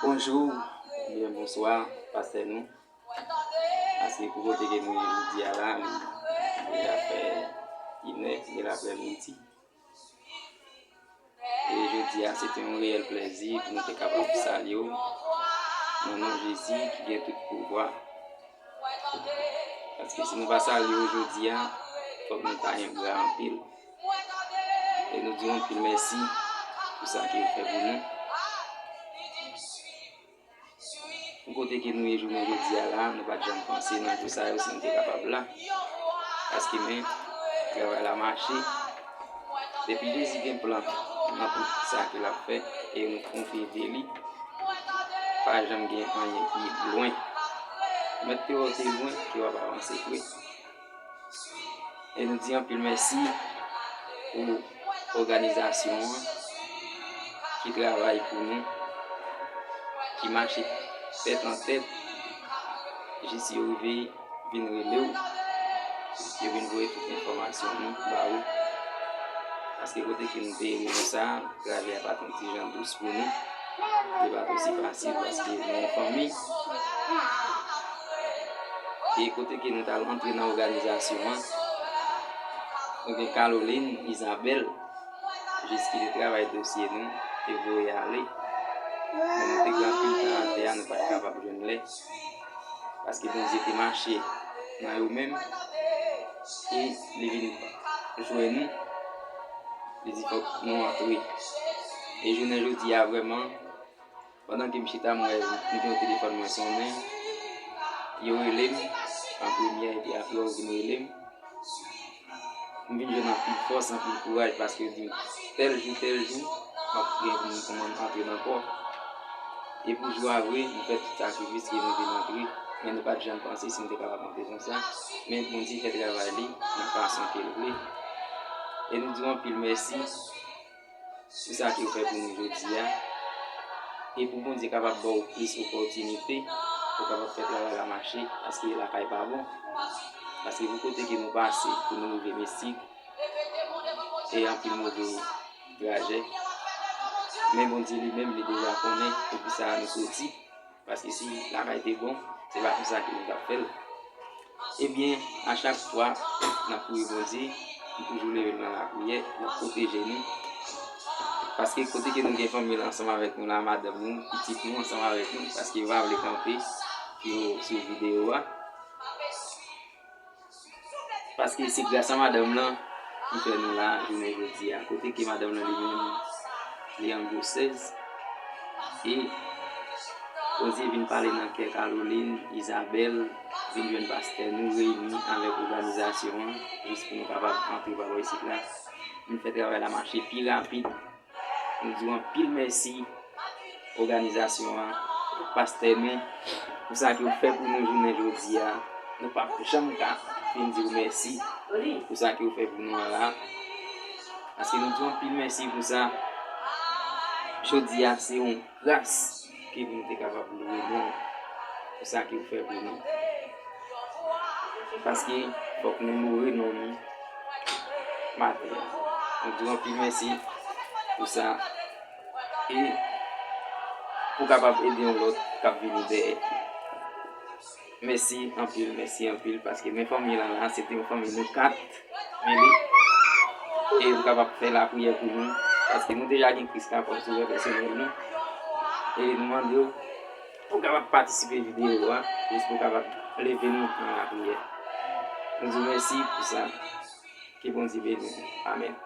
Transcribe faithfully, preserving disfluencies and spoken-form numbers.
Bonjou, oubyen bonswa, pastè nou. Paske pou kote ke nou ye jodi a la, li deja fè inè, se laprèmidi. E jodi a, se te yon reyèl plèzi pou nou te kapab salye w nan non Jezi ki gen tout pouvwa. Paske si nou pa salye w jodi a, fòk nou ta engra anpil. E nou di w anpil mèsi pou sa ke w fè pou nou. Pou kote ke nou ye jounen jodi a la, nou pa t janm panse nan jou sa yo si nou te kapab la. Paske men, travay la mache. Depi Jezi gen plan nan tout sa ke l ap fè e nou konfye de li, pa janm gen anyen ki lwen. Mèt te wè w te lwen, ke w ap avanse pre. E nou di anpil mèsi pou òganizasyon an ki travay pou nou, ki mache tèt an tèt, jis yo rive vin rele w, yo vin voye tout enfòmasyon nou ba ou. Paske kote ke nou te ye nou sa, trajè a pa t yon ti jan dous pou nou. Li pa t osi fasil paske nou yon fanmi. E kote ke nou t al antre nan òganizasyon an, nou gen Caroline Isabelle, jis ki te travay dosye nou, te voye ale. Men nou te gen anpil tan atè a, nou pa t kapab jwenn lè. Paske Bondye te mache nan yo menm, e li vin jwenn nou, li di fòk nou antre. E jounen jodi a vrèman, pandan ke m chita m wè m gen yon telefòn mwen sonnen, yo rele m an premyè epi apre yo vin rele m. M vin jwenn anpil fòs, anpil kouraj paske yo di m tèl jou, tèl jou, m ap gen pou m kòmanse antre nan kò. E pou jou a vre, nou fè tout sakrifis ke nou vin antre, men nou pa t janm panse si nou te kapab antre konsa. Men Bondye fè travay li nan fason ke l vle. E nou di w anpil mèsi pou sa ke w fè pou nou jodi a. E pou Bondye kapab ba w plis opòtinite pou w kapab fè travay la mache, paske lakay pa bon. Paske pou kote ke nou pase pou nou rive Meksik, e anpil move trajè. Men Bondye li menm, li deja konnen poukisa nou soti. Paske si lakay te bon, se pa konsa ke nou t ap fè l. Ebyen, a chak fwa n ap priye Bondye, m toujou leve m nan lapriyè, l ap pwoteje nou. Paske kote ke nou gen fanmi l ansanm avèk nou la, madanm nou, pitit nou ansanm avèk nou, paske yo pa vle kanpe pou yo swiv videyo a. Paske se gras a madanm lan ki fè nou la jounen jodi a. Kote ke madanm lan li menm, li an gwosès. E Bondye vin pale nan kè Caroline, Isabelle, vin jwenn pastè nou, reyini avèk òganizasyon an, jis pou nou kapab antre pa bò isit la. Vin fè travay la mache pi rapid. Nou di w anpil mèsi, òganizasyon an, pastè nou, pou sa ke w fè pou nou jounen jodi a. Nou p ap janm ka fin di w mèsi pou sa ke w fè pou nou an la. Paske nou di w anpil mèsi pou sa. Jodi a, se yon gras ke pou nou te kapab louwe non w pou sa ke w fè pou nou. Paske fòk nou louwe non nou maten an. Nou di w anpil mèsi pou sa. E pou kapab ede yon lòt k ap vini dèyè. Mèsi anpil, mèsi anpil, paske men fanmi lan la, se te yon fanmi nou kat, men li, e nou kapab fè lapriyè pou nou, paske nou deja gen Kris la kòm sovè pèsonèl nou, e nou mande w pou w kapab patisipe videyo a, jis pou w kapab leve nou nan lapriyè. Nou di w mèsi pou sa. Ke Bondye beni nou. Amèn.